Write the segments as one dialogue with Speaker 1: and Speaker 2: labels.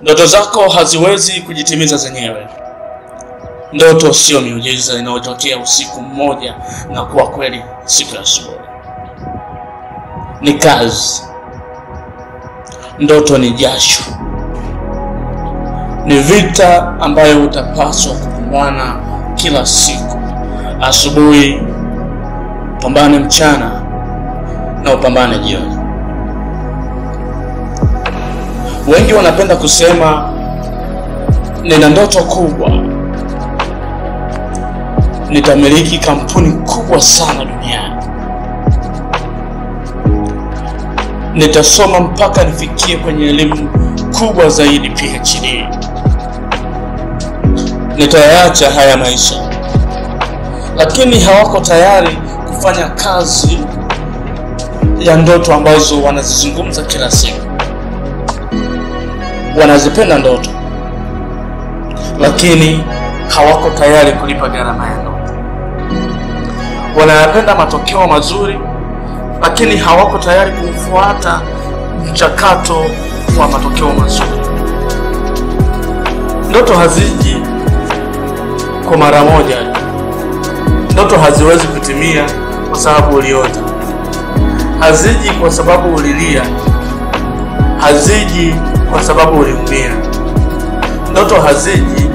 Speaker 1: Ndoto zako haziwezi kujitimiza zenyewe. Ndoto sio miujiza inayotokea usiku mmoja na kuwa kweli siku ya asubuhi. Ni kazi. Ndoto ni jasho. Ni vita ambayo utapaswa kupambana kila siku. Asubuhi, pambane mchana na upambane jioni. Wengi wanapenda kusema nina ndoto kubwa, nitamiliki kampuni kubwa sana duniani, nitasoma mpaka nifikie kwenye elimu kubwa zaidi PhD, nitayaacha haya maisha. Lakini hawako tayari kufanya kazi ya ndoto ambazo wanazizungumza kila siku. Wanazipenda ndoto, lakini hawako tayari kulipa gharama ya ndoto. Wanayapenda matokeo mazuri, lakini hawako tayari kufuata mchakato wa matokeo mazuri. Ndoto haziji kwa mara moja. Ndoto haziwezi kutimia kwa sababu uliota. Haziji kwa sababu ulilia. Haziji kwa sababu uliumia. Ndoto haziji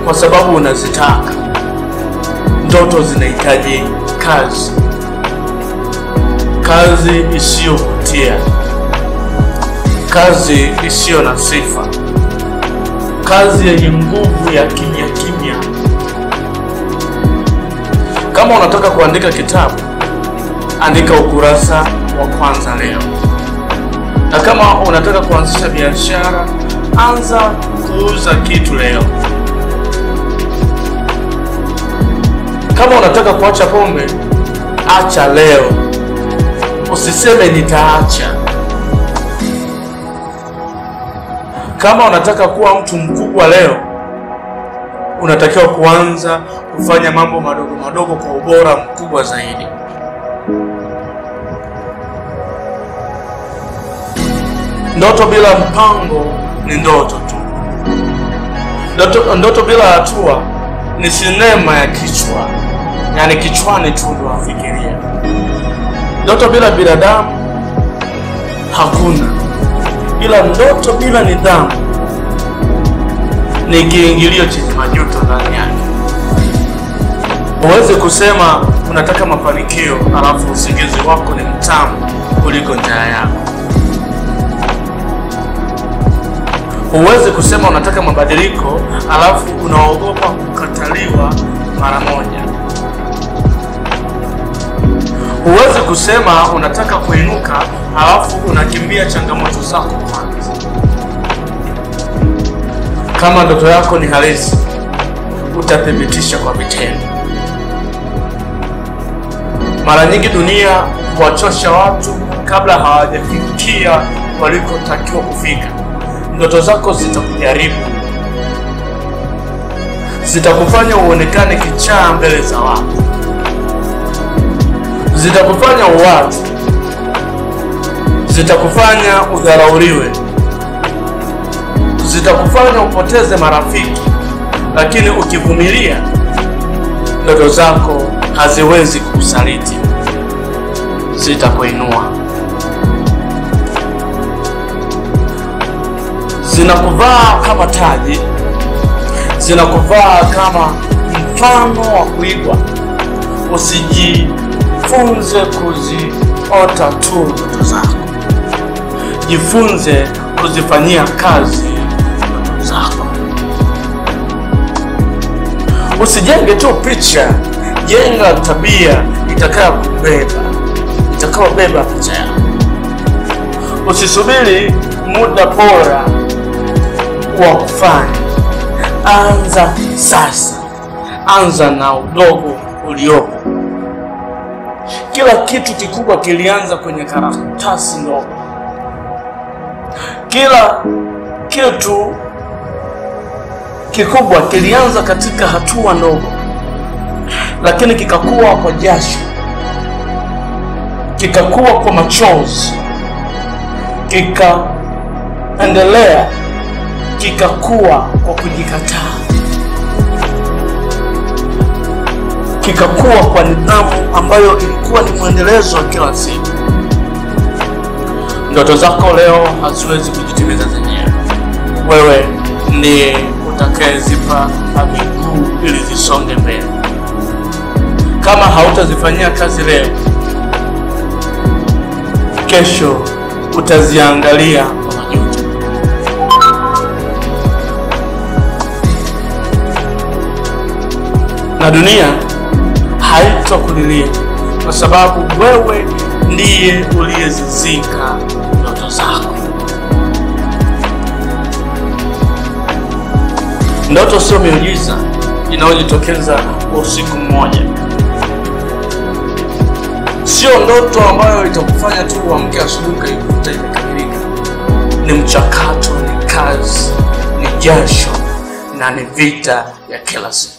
Speaker 1: kwa sababu unazitaka. Ndoto zinahitaji kazi. Kazi isiyovutia, kazi isiyo na sifa, kazi yenye nguvu ya kimya kimya. Kama unataka kuandika kitabu, andika ukurasa wa kwanza leo. Na kama unataka kuanzisha biashara, anza kuuza kitu leo. Kama unataka kuacha pombe, acha leo. Usiseme nitaacha. Kama unataka kuwa mtu mkubwa leo, unatakiwa kuanza kufanya mambo madogo madogo kwa ubora mkubwa zaidi. Ndoto bila mpango ni ndoto tu. Ndoto bila hatua ni sinema ya kichwa. Yani kichwani tu ndio wafikiria. Ndoto bila binadamu hakuna. Ila ndoto bila nidhamu ni kiingilio chenye majuto ndani yake. Huwezi kusema unataka mafanikio alafu usingizi wako ni mtamu kuliko njaa yako. Huwezi kusema unataka mabadiliko alafu unaogopa kukataliwa mara moja. Huwezi kusema unataka kuinuka alafu unakimbia changamoto zako kwanza. Kama ndoto yako ni halisi, utathibitisha kwa vitendo. Mara nyingi dunia huwachosha watu kabla hawajafikia walikotakiwa kufika. Ndoto zako zitakujaribu, zitakufanya uonekane kichaa mbele za watu, zitakufanya uwache, zitakufanya udharauliwe, zitakufanya upoteze marafiki. Lakini ukivumilia, ndoto zako haziwezi kukusaliti, zitakuinua. Zinakuvaa kama taji, zinakuvaa kama mfano wa kuigwa. Usijifunze kuziota tu ndoto zako, jifunze kuzifanyia kazi ndoto zako. Usijenge tu picha, jenga tabia itakayokubeba, itakayobeba picha yako. Usisubiri muda bora wa kufanya. Anza sasa. Anza na udogo uliopo. Kila kitu kikubwa kilianza kwenye karatasi ndogo. Kila kitu kikubwa kilianza katika hatua ndogo, lakini kikakua kwa jasho, kikakua kwa machozi, kikaendelea kikakua kwa kujikataa, kikakua kwa nidhamu ambayo ilikuwa ni mwendelezo wa kila siku. Ndoto zako leo haziwezi kujitimiza zenyewe. Wewe ndiye utakayezipa miguu ili zisonge mbele. Kama hautazifanyia kazi leo, kesho utaziangalia kwa majuto. Na dunia haitakulilia kwa sababu wewe ndiye uliyezizika ndoto zako. Ndoto sio miujiza inayojitokeza kwa usiku mmoja. Sio ndoto ambayo itakufanya tu uamke asubuhi ukaikuta imekamilika. Ni mchakato, ni kazi, ni jasho na ni vita ya kila siku.